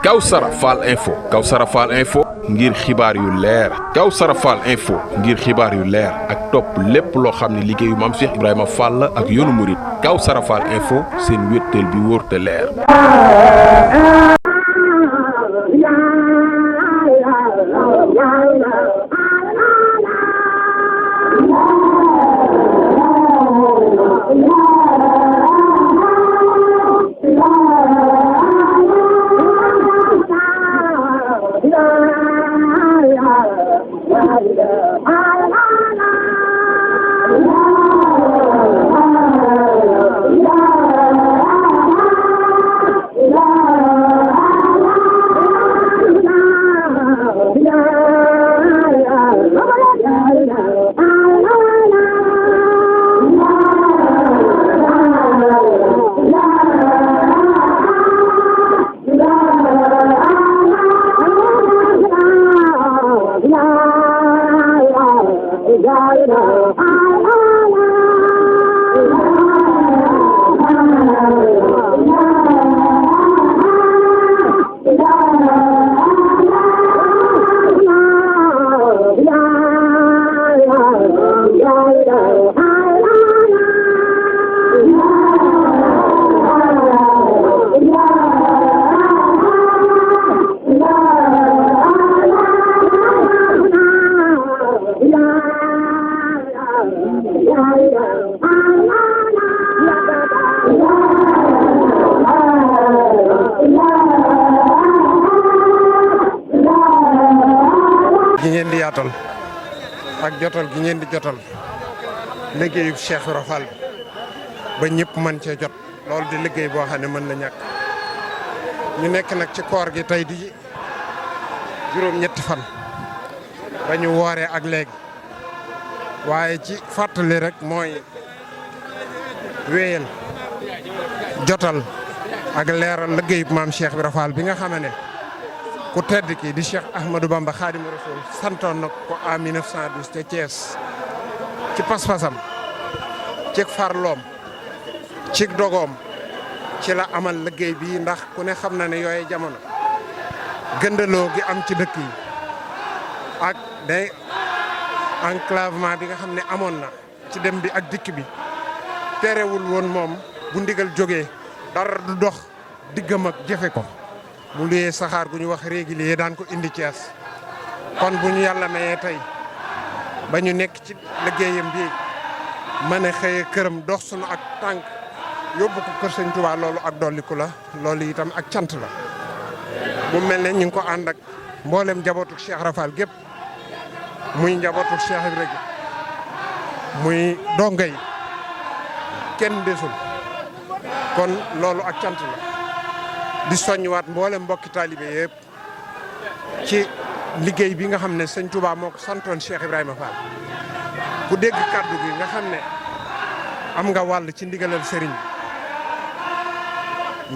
Kawsara Fall Info ngir xibaar yu leer Kawsara Fall Info ngir xibaar yu leer ak topp lépp loo xam ne liggéeyu Maam Cheikh Ibrahima Fall ak yoonu murit Kawsara Fall Info seen wéttal bi wóor te leer. gi ngeen di yaatal ak jotal gi ngeen di jotal liggéeyu Cheikh Ibra Fall ba ñëpp mën cee jot loolu di liggéey boo xam ne mën na ñàkk ñu nekk nag ci koor gi tey di juróom-ñetti fan ba ñu wooree ak léegi waaye ci fàttali rek mooy wéyal jotal ak leeral liggéeyu maam Cheikh Ibra Fall bi nga xam ne ku tedd ki di Cheikh Ahmadou Bamba Khadimu Rasul santoon na ko en 1912 ca Thiès ci pas-pasam ci farloom ci dogoom ci la amal liggéey bi ndax ku ne xam na ne yooye jamono gëndaloo gi am ci dëkk yi ak day enclavement bi nga xam ne amoon na ci dem bi ak dikk bi terewul woon moom bu ndigal jógee dara du dox diggam ak jëfe ko mu luyee saxaar gu ñu wax régulier daan ko indi Thiès kon bu ñu yàlla mayee tey ba ñu nekk ci liggéeyam bi mën a xëye këram dox sunu ak tànk yóbbu ko kër Sëñ Tuubaa loolu ak dolliku la loolu itam ak cant la mu mel ne ñu ngi ko ànd ak mboolem njabootu Cheikh Ibra Fall gépp muy njabootu Cheikh Ibra gi muy donga yi kenn desul kon loolu ak cant la di soññiwaat mboolem mbokki taalibe yëpp ci liggéey bi nga xam ne Sëñ Tuubaa moo ko santoon Cheikh Ibrahima Fall ku dégg kàddu gi nga xam ne am nga wàll ci ndigalal sëriñ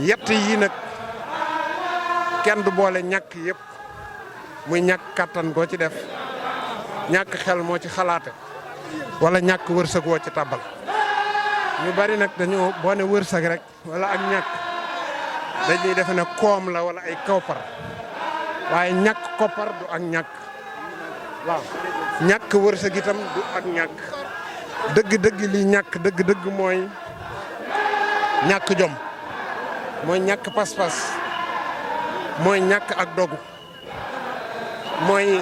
yett yi nag kenn du boole ñàkk yëpp muy ñàkk kattan goo ci def ñàkk xel moo ci xalaate wala ñàkk wërsëg woo ci tàbbal ñu bari nag dañoo boo ne wërsëg rek wala ak ñàkk dañuy defe ne koom la wala ay koppar waaye ñàkk koppar du ak ñàkk waaw ñàkk wërsëg itam du ak ñàkk dëgg-dëgg li ñàkk dëgg-dëgg mooy ñàkk jom mooy ñàkk pas-pas mooy ñàkk ak dogu mooy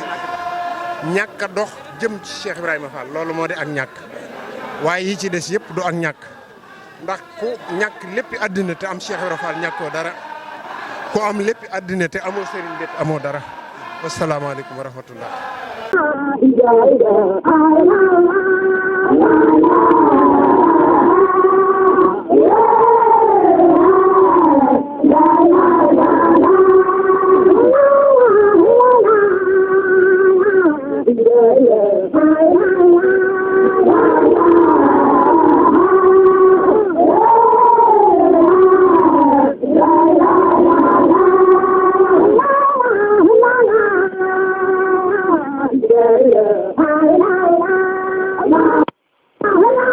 ñàkk a dox jëm ci Cheikh Ibrahima Fall loolu moo di ak ñàkk waaye yi ci des yëpp du ak ñàkk ndax ku ñàkk léppi àddina te am Cheikh Ibra Fall ñàkkoo dara ku am léppi àddina te amoo sëriñ bi amoo dara wasalaamaaleykum wa rahmatullah la la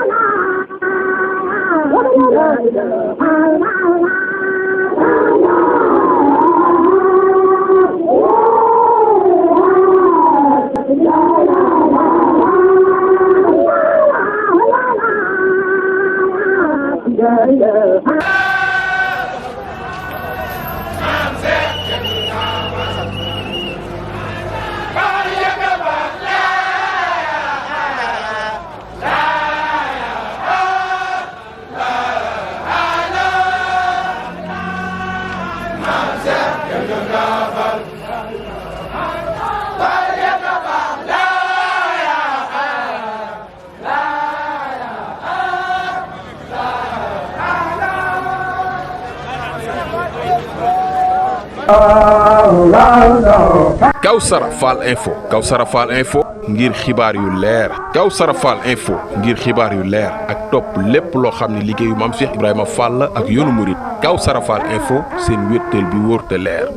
la Kawsara Fall Info Kawsara Fall Info ngir xibaar yu leer Kawsara Fall Info ngir xibaar yu leer ak topp lépp loo xam ne liggéeyu Maam Cheikh Ibrahima Fall ak yoonu murit Kawsara Fall Info seen wéttal bi wóor te leer